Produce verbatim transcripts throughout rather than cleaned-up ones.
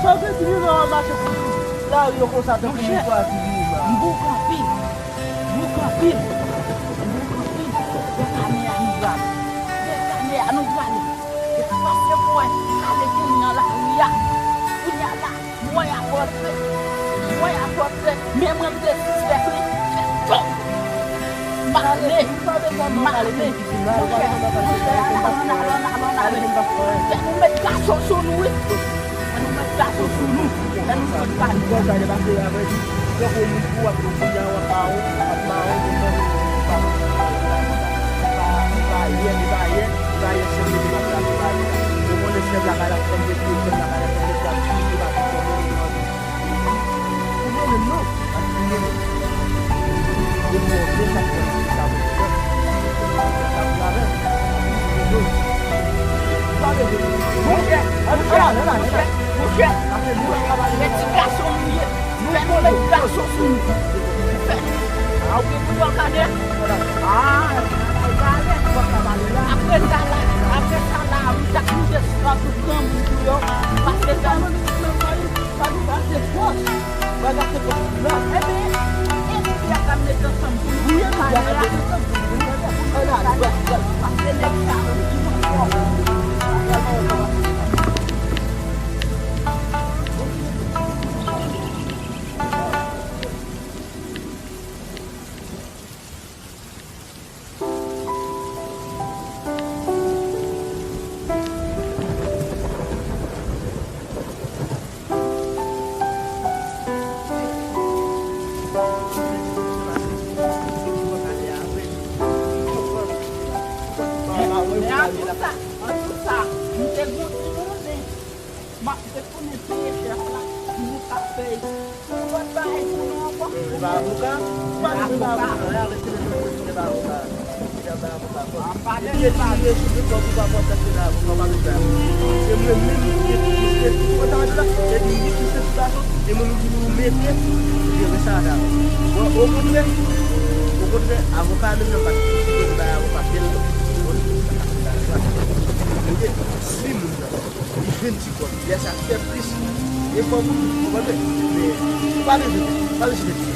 Sa vle di nou nan mache pou nou lari yo konsa tankou nou chwazi viv la. M bouk anpil. M bouk anpil. M bouk anpil. Lè kane a nou prale. Lè kane a nou prale. Paske m wè kane kounye a lari a. Kounye a la, mwen a pòtre. Mwen a pòtre. Men mwen m te sispèk li. Fè kòb. M ale. M ale. Monchè, monchè, alon, alon, alon, alon, alon. Fè nou met gason sou nou, wi. Fè nou met gason sou nou. Fè nou sot pale. Konsa, depi apre, tankou moun pou w ap, kounye a w ap mawon, w ap mawon, w ap mawon, w ap mawon. E pa yè, e pa yè, e pa yè, sèl mete m ap la, e pa yè. Ou konnen sèl la, pa la, sèl mete, sèl la, pa la, sèl mete, sèl la, pa la, sèl mete. Ou mwen menm non. Ou mwen menm. Ou mwen menm sa pou sa pou sa pou lavel. Ou mwen menm. Monchè, monchè, monchè, monchè. Men ti gason nou ye. Fè nou met gason sou nou. Fè nou. A, ou gen pou w kane. A, apre sa la, apre sa la, ou ta kite sa pou granmoun pou yo. Paske sa nou Sa nou pase pòs. Bagay se pòs la. Ebyen, ebyen, y ap ka met ansanm pou nou. Wi, y ap ka met ansanm pou nou. Ala, ala, ala. Paske nèg sa yo di nou fò. Men antouka, antouka, m te gon ti monnen. M ap te konnen peye chèf la, nou ka peye. Ou pa t bay pou nou ankò? Li pa avoka? Ou pa bezwen bay avoka. Arete mesye, mesye pa avoka. Mesye pa avoka. Epi, epi, mesye, mesye, fòk ou pa pran tèt li bay avoka, ou pa bezwen bay avoka. Se mwen menm ki gen tout misye, ou konn sa m ap di la? Epi, wi, misye ti gason, e mwen menm ki pou mete, jere sa la. Bon, okontrè, okontrè, avoka menm nan pa t sipoze bay avoka, tèlman, bon, si moun nan. Li jwenn ti kòb. Lè sa fè plis. E fò pou nou, ou konprann? Men, ou pa bezwen, pa bezwen.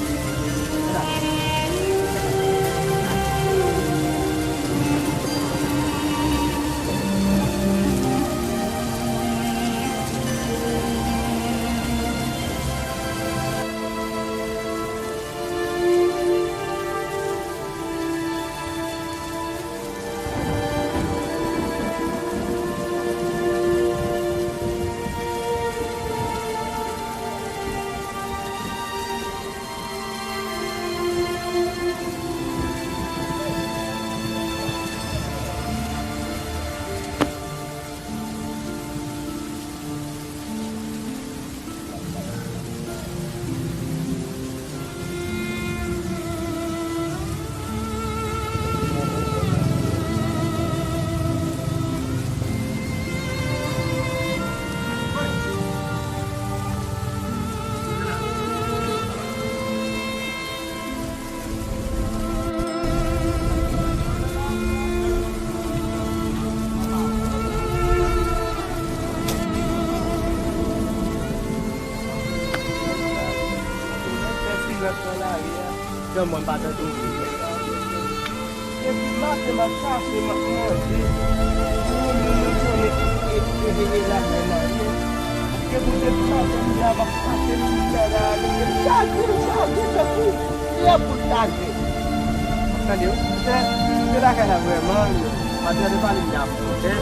Depi maten m ap chache, m ap mande. Pou moun, moun konnen e, e, e, e, e lakay mwen ye. Ke pou depi maten m la, m ap chache moun nan la, m chache, chache, tankou. Lè pou l chache. Tande, se, se bagay la vrèman, yo. Paske de pale m la fwontè.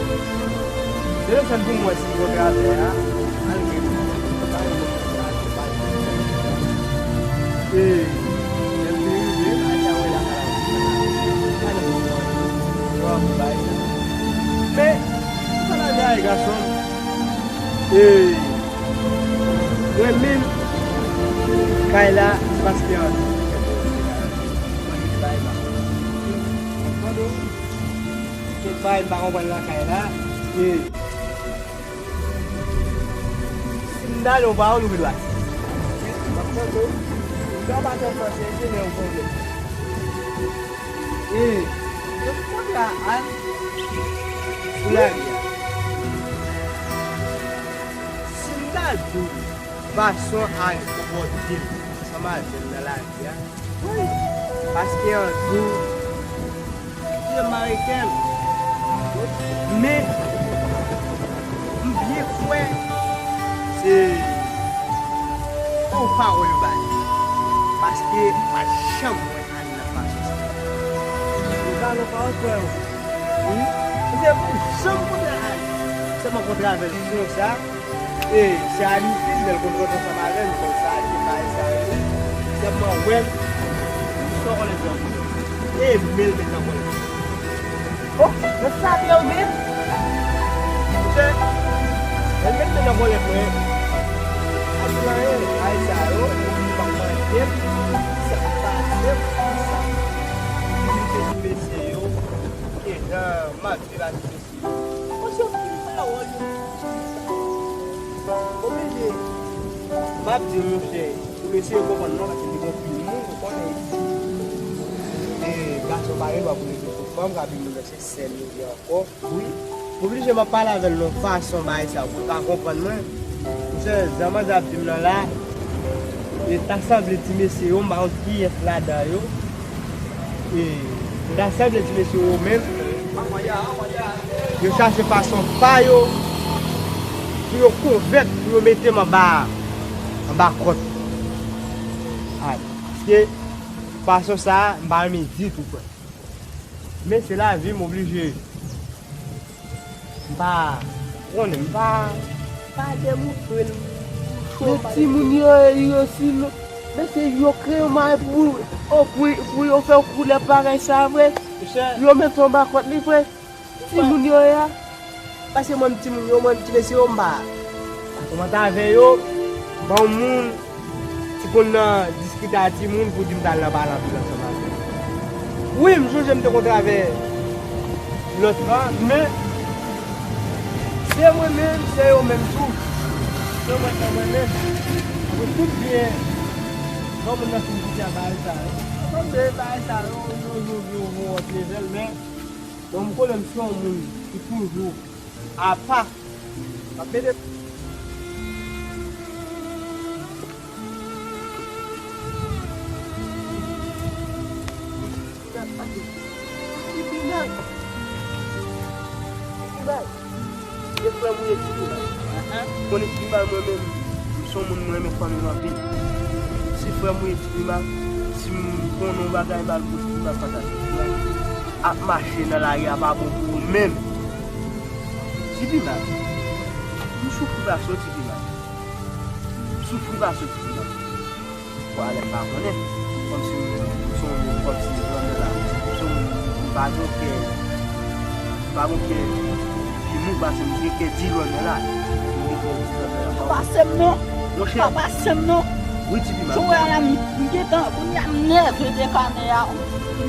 Se le sèl pou mwen si yo gravè a, al gen. Ee, lè m te rive, bagay sa wè la, la. Men, sa la vye a, gason. Ee, mwen menm, kay la, se paske an. Kèk bagay m pa konprann lakay la. E, si m ta di yon pawòl, ou vin lakay. M ap tande w. M pa tèlman chèche, men ou konnen. E, yo kontra a, pou lari a. Si m ta Al di w fason Aris konpòte l ansanm avè m nan lavi a. Wi, paske yon jou, li te mare kè l. Men, m byen kwè se yon pawòl yo ba li. Paske m pa t janm wè Aris nan fason sa. Yo ba l yon pawòl, frè m. Wi. Se pou janm kontre Aris. Sèlman kontre avè l konsa. E se Anifis, lè l konn rete ansanm avè m, l konn sa, li te bay sa yo. Sèlman wè l, m sò kòlè fè anpil. E men l met nan kòlè. O, nan sa te yo menm? Monchè, lè l met men nan kòlè mwen, pa di m anyen, bay sa yo, epi m ap mande m, sa k pase m, sa ki rive ti mesye yo, e jan m ap viv ak ti mesye yo. Monchè, m fin pawòl yo. Oblije. M ap di w, monchè, pou mesye yo konprann non, paske li gen anpil moun, ou konnen isi. E gason pa gen dwa pou mesye sou fanm, ka vin menm se sè l yo ye ankò. Wi. M oblije m ap pale avè l nan fason bagay sa pou l ka konprann mwen. Monchè, jan manzè ap di m nan la, e ta sanble ti mesye yo, m pa konn kiyès ladan yo. E ta sanble ti mesye yo menm, yo chache fason pa yo pou yo konvenk, pou yo mete m anba, anba kòd. Ay, paske fason sa a, m pa renmen ditou, frè. Men se lavi, m oblije. M pa konnen, m pa, pa demoutre l. Men timoun yo, yo si lo-, men se yo kreye yon mare pou, o, pou, pou yo fè w koulè bagay sa vre. Yo met w anba kòd li vre. Timoun yo ye a. Paske mwen, m timoun yo, mwen, m ti mesye yo, m pa, pa kòmante avè yo. M pa yon moun ki konn nan diskite a timoun pou di m t al nan pale anpil ansanm avè l. Wi, m sonje m te kontre avè lòt la, men se mwen menm, se yo menm tou. Se mwen, se mwen menm. Apre tout byen, lè moun nan fin di sa, bagay sa yo. Sanble bagay sa yo, yo, yo, yo, yo, yo, yo, men Bon, m konnen m se yon moun ki toujou apa. M ap mete. Ki pi mal. Ki pi mal. E frè m ou ye, Ti Piman. Konnen Ti Piman, mwen menm, m se yon moun, mwen renmen fanmi m anpil. Si frè m ou ye, Ti Piman, si m konnen yon bagay mal pou Ti Piman, pataje. Ap mache nan lari a pa bon pou ou menm. Ti Piman, m soufri pase w, Ti Piman. M soufri pase w, Ti Piman. Bon, Alèk pa konnen. Kòmsi m se yon moun, kòmsi Lònè la, m se yon moun, m pa gen kè, m pa gen kè ki mou pase m, m gen kè di Lònè la. M gen kè di Lònè la. Pa pase m non. Monchè. Pa pase m non. Wi, Ti Piman. Sou wè la, m, m gentan, kounye a m nève de kanè a, m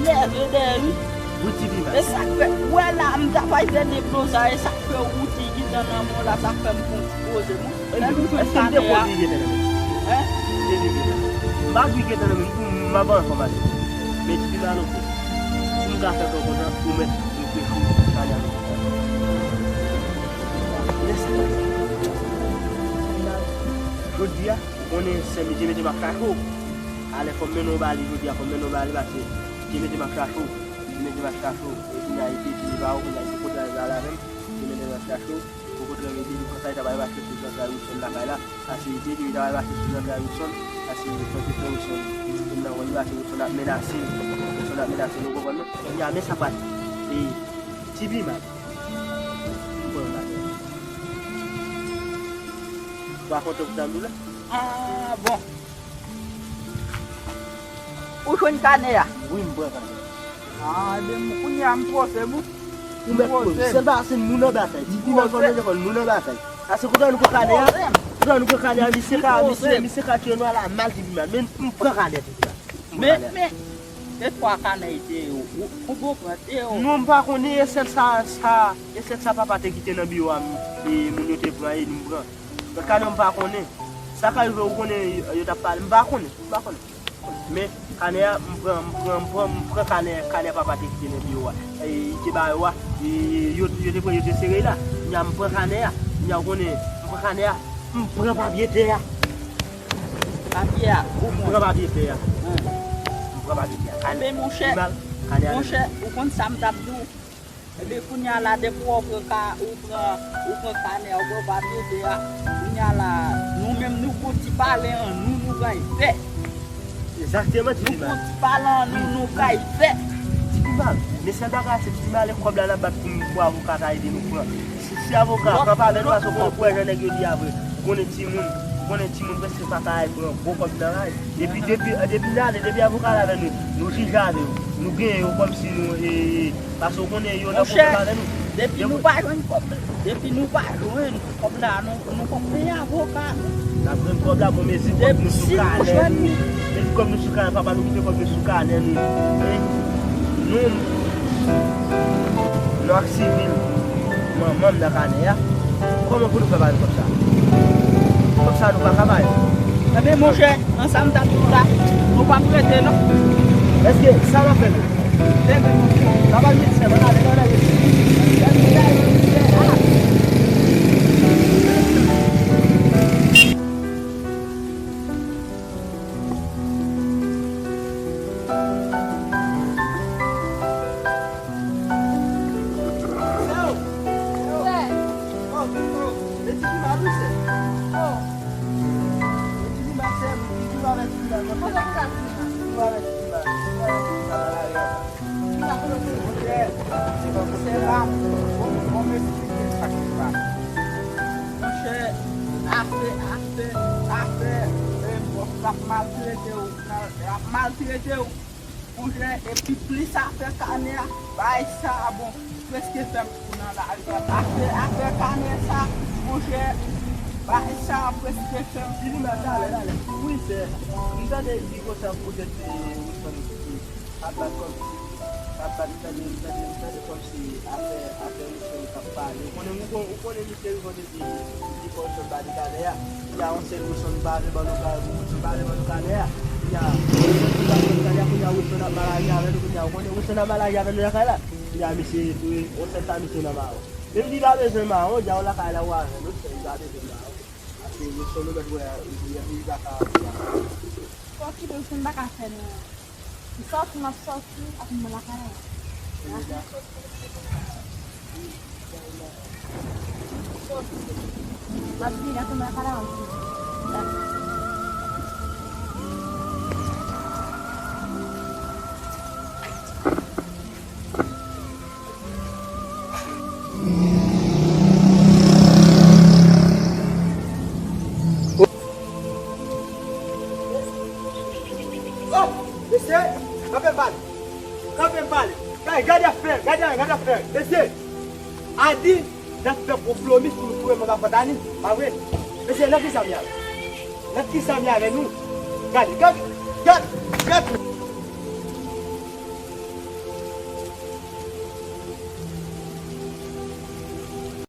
nève de wi. Wi, Ti Piman. E sa k fè, wè la, m ta pral fè deblozay, e sa k fè wout li gentan nan men w la, sa k fè m pran ti poze m. Epi m, epi m te konnen li gentan nan men m. Hein? M te di gentan. M pa di gentan nan men m, m ap ba w enfòmasyon. Men Ti Piman, non, pou m ka fè kò kontan, ou mèt m te fou kale a lopital. Lè sa, jodi a, ou konnen sè m, li te mete m ap chache w. Alè fò m mennen w ba li jodi a, fò m mennen w ba li, paske li te mete m ap chache w. Li te mete m ap chache w. E kounye a, li te di li pa wè w, kounye a, li te kontan al avè m. Li te mete m ap chache w. Ou kontre m epi li konsa, li ta pral mache sou Zantray Wilson lakay la. Pase li te di li ta pral mache sou Zantray Wilson. Pase li kontre Frè Wilson. Moun nan wè li pase Wilson ap menase l. Wilson ap menase l, ou konprann non? Kounye a, men sa k pase. E, Ti Piman. M pran bagay. Ou pa kontan pou tanbou la? Ah, bon. Ou jwenn kanè a? Wi, m pran kanè a. Ah, ebyen, kounye a, m pwose, bon. Ou mèt pwose. Sèl bagay, se nou nan batay. Ti Piman, fò nou te konn nou nan batay. Paske kote nou pran kanè a, kote nou pran kanè a, misye ka, misye, misye ka tire nou a la mal, Ti Piman. Men m pran kanè, Ti Piman. M pran kanè. Men, men, se twa kanè te yo. Ou, ou bon pran te yo. Non, m pa konnen, e sèl sa, sa, e sèl sa papa te kite nan biwo a, m, e moun yo te pran, e nou pran. Lòt kanè yo, m pa konnen. Sa ka rive, ou konnen, yo, yo t ap pale, m pa konnen, m pa konnen. Men, kanè a, m pran, m pran, m pran, m pran kanè, kanè papa te kite nan biwo a. E, li te ba yo a, e, yo, yo te pran, yo te sere la. Kounye a, m pran kanè a. Kounye a, ou konnen, m pran kanè a. M pran papye tè a. Papye a, ou pran. M pran papye tè a. M pran papye tè a. Kanè, monchè, kanè a, monchè, ou konn sa m t ap di w? Ebyen, kounye a la, depi w pran ka, ou pran, ou pran kanè, ou pran papye tè a, kounye a la, nou menm, nou gon ti pale an nou, nou pral fè. Egzakteman, Titi Mal. Nou pran ti pale an nou, nou kay fè. Titi Mal, men sèl bagay se Titi Mal, e kòb la n ap bat pou, pou avoka ta ede nou pran. Si, si avoka a pran pa avè nou, paske w wè jan nèg yo di a vre. Ou konnen timoun, ou konnen timoun prèske pa ka al pran gwo kòb nan kay. Depi, depi, depi n ale, depi avoka la avè nou, nou jije avè yo. Nou genyen yo kòmsi nou, e, e, paske w konnen yo nan pwoblèm avè nou. Depi nou pa jwenn kòb, depi nou pa jwenn kòb la, nou, nou pap peye avoka, non. N ap jwenn kòb la, bon, mezi kòb nou sou kanè nou. Mezi kòb nou sou kanè, papa nou kite kòb nou sou kanè nou. E nou, nou ak sivil, manman m nan kanè a. Kòman pou nou fè ba nou kòb sa? Kòb sa nou pa ka bay. Ebyen, monchè, ansanm ta tout la, nou p ap rete, non. Èske sa w ap fè nou? Sa va vin sèlman, ale, ale, ale. Monchè, se pa, bon, bon, m esplike sa ki pase. Monchè, afè, afè, afè, e, bòs la ap maltrete w, l ap maltrete w. Monchè, epi plis afè kanè a, bagay sa, bon, prèske fè m kou nan lari a. Afè, afè kanè sa, monchè, bagay sa prèske fè m kou nan lari a. Wi, sè. M tande di konsa poutèt, e, Wilson ki ap bat kòmsi, ap bat, m tande, m tande, m tande kòmsi afè, afè Wilson k ap pale. Ou konnen, ou kon-, ou konnen misye rive te di, li di Wilson pa de kanè a. Kounye a, yon sèl Wilson pa vle ban nou kanè, Wilson pa vle ban nou kanè a. Kounye a, Wilson pa vle kanè a, kounye a, Wilson ap mal aji avè nou, kounye a, ou konnen Wilson ap mal aji avè nou lakay la. Kounye a, misye, yon sèl sa misye nan mawon. Menm li pa bezwen mawon, djawòl lakay la ou avè nou, sè, li pa bezwen mawon. Paske Wilson nou mèt wè, li, li pa ka. Fò kite Wilson pa ka fè nou. M sòti, m ap sòti, ap mwen lakay la. M ap vini, ap mwen lakay la. Oh, mesye, kanpe m pale. Kanpe m pale. Gade, gade afè, gade, gade afè. Mesye, a di, n ap fè gwo pwomis pou nou foure manba pòt a li, pa vre? Mesye, nan kisa m ye avè nou? Nan kisa m ye avè nou? Gade, gade, gade, gade.